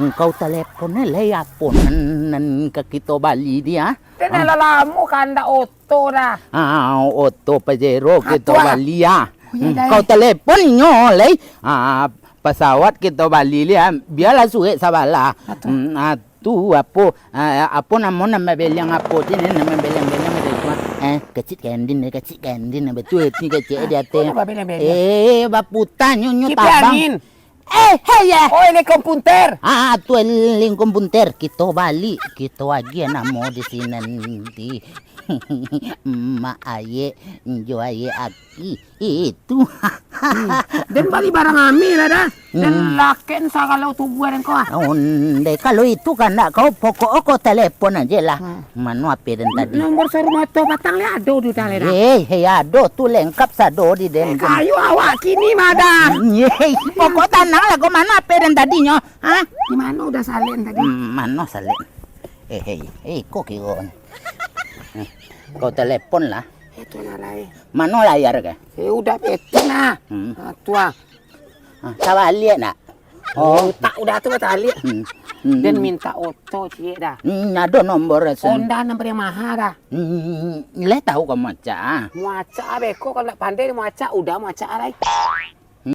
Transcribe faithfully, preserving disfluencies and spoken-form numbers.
Engkau telepon lai apo nan, nan ka kito bali dia? Dah lah lamo kandak oto dah. Ah, oto Pajero kito bali ah. Engkau telepon nyo lai. Ah, pasawat kito bali liak, bialah surek sabalah. Hmm, ah, tu apo, ah, apo namo nan babeliang apo ti ni, nan babeliang-beliang ado tu. Eh, kecik kendin, kecik kendin, betul ti kecik di ateh. Eh, baputa nyo nyo tabang. Eh, hei ya. Oh, ini komputer. Ah, tu eling komputer. Kito bali, kito agiah namo di sini nanti. Mak ayek, njo ayek aki. Itu. Den bali barang ami lah dah. Den laken sagalo tubuah den ko ah. Onde, kalau itu kandak kau, pokok kau telepon aje lah. Mano H P den tadi? Nomor sarumoto patang le ado di utang le dah. Hei, hei, ado tu lengkap sado di den. Kayu awak kini mah dah. Hei, pokok tanang lah kau, mano H P den tadi nyo? Ha? Di mano udah salen tadi? Hmm, mano salen? Eh, hei, eh, kau kiro. Kau telepon lah. Itu lah lai. Mano layar ke? Eh, udah petin lah. Hmm. Ah, tu ah. Ah, tabaliak nak? Oh, tak udah tu tabaliak. Hmm. Hmm. Den minta oto ciek dah. Hmm, ado nombor rasa. Honda nombor yang mahal dah. Hmm, lai tahu kau macak ah. Muacak beko kalau nak pandai muacak udah muacak lai.